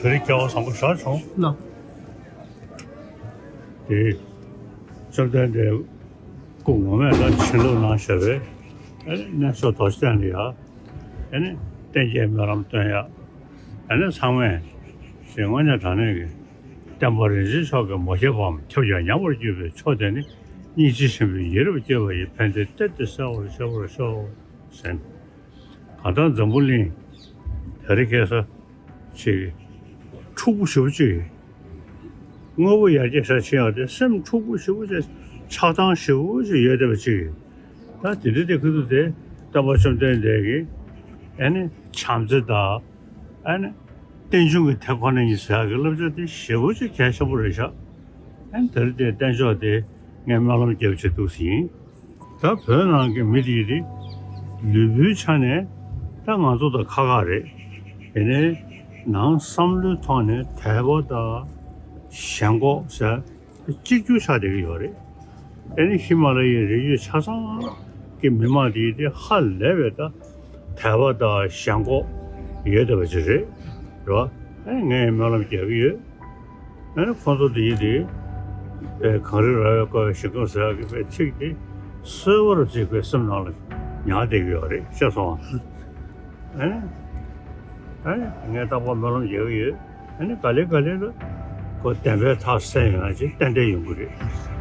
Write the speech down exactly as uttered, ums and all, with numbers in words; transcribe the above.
དེ་རིང་སྐལ་བ་བཟང་པོ་ཞེ་དྲག་བྱུང་། ལགས། དེ་བཅོམ་ལྡན་འདས་སྐུ་ངོ་མས་ད་བྱིན་རླབས་གནང་བཞག་པའི་ཨ་ནི་གནས་མཆོག་རྡོ་རྗེ་གདན་ལ་ཡ་ཨ་ནི་བསྟན་རྒྱས་སྨོན་ལམ་སྟོན་ཡ། ཨ་ནི་ཚང་མས་ཞེས་དངོས་གནས་དྲང་གནས་ཀྱི་བསྟན་པ་རིན་ཆེན་མཆོག་གི་མ་ཁྱབ་པའམ་ཁྱབ་ཀྱང་ཉམས་པར་གྱུར་པའི་མཆོག་དེ་ནི། སྙིང་རྗེ་ཆེན་པོས་ཡིད་རབ་བསྐྱོད་པ་ཡི། ཕན་བདེའི་གཏེར་དེ་གསལ་བར་ཤོག་པར་ཤོག་ཟེར། གང་ལྟར་འཛམ་བུ་གླིང་དེ་རིང་ཁ་སང་ཅིག་འཁྲུག་པོ་ཞེ་པོ་ཅིག་དངོས་པོ་ཡར་རྒྱས་ཤར་ཕྱིན་ཡག་དེ་སེམས་འཁྲུག་པོ་ཞེ་པོ་ཅིག་ཆགས་སྡང་ཞེ་པོ་ཅིག་ཡོད་བསྡད་པ་ཅིག་ད་དེ་འདྲ་དེ་ཁུ་ཐུག་དེ་སྟོན་པ་བཅོམ་ལྡན་འདས་ཀྱིས་ཨ་ནི་བྱམས་བརྩེ་དང་ཨ་ནི་རྟེན་འབྱུང་གི་དེ་ཁོ་ན་ཉིད་ཟེར་ཡག་གི་བསླབ་བྱ་དེ་ཞེ་པོ་ཅིག་གལ་ཆེན་པོ་རེད་ཤག་ཨ་ནི་དེ་རིང་དེ་བསྟན་བཅོས་དེ་ངས་སྨོན་ལམ་རྒྱབ་བྱས་འདུག་ཟིན། ད་བོད་ནང་གི་མི་དེ་དེ་ལུས་པོའི་ཆ་ནས་ད་ང་ཚོ་དང་ཁ་ཁ་རེད། དེ་ནས་ནང་བསམ་བློའི་ཐོག་ནས་དད་པ་དང་ཞེན་ཁོག་ཟེར་གཅིག་གྱུར་ཆགས་བསྡད་ཀྱི་ཡོད་རེད། དེ་ནི་ཧི་མ་ལ་ཡའི་རི་རྒྱུད་ཆ་ཚང་གི་མི་མང་དེ་དེ་ཧ་ལས་པའི་ད་དད་པ་དང་ཞེན་ཁོག་ཡོད་བསྡད་པ་ཅིག་རེད། རེད་བ། ཨ་ནི་ངས་སྨོན་ལམ་རྒྱག་གི་ཡོད། ཨ་ནི་ཁོང་ཚོ་དེ་ཡིན་དེ། ཨེ་གངས་རི་ར་བས་བསྐོར་བའི་ཞིང་ཁམས་ཟེར་ཡག་གི་པའི་ཚིག་དེ་གསོལ་བ་རུ་བརྩིས་པའི་སེམས་ནང་ལ་ཉར་བསྡད་ཀྱི་ཡོད་རེད། ཤེས་སོང་ཨ། ཨ་ནི། ཨ་ནི་ངས་རྟག་པར་སྨོན་ལམ་རྒྱག་གི་ཡོད། ཨ་ནི་ག་ལེ་ག་ལེ་ལ་ཁོ་བདེན་པའི་མཐའ་གསལ་ཡོང་ཡག་ཅིག་ཏན་ཏན་ཡོང་གི་རེད།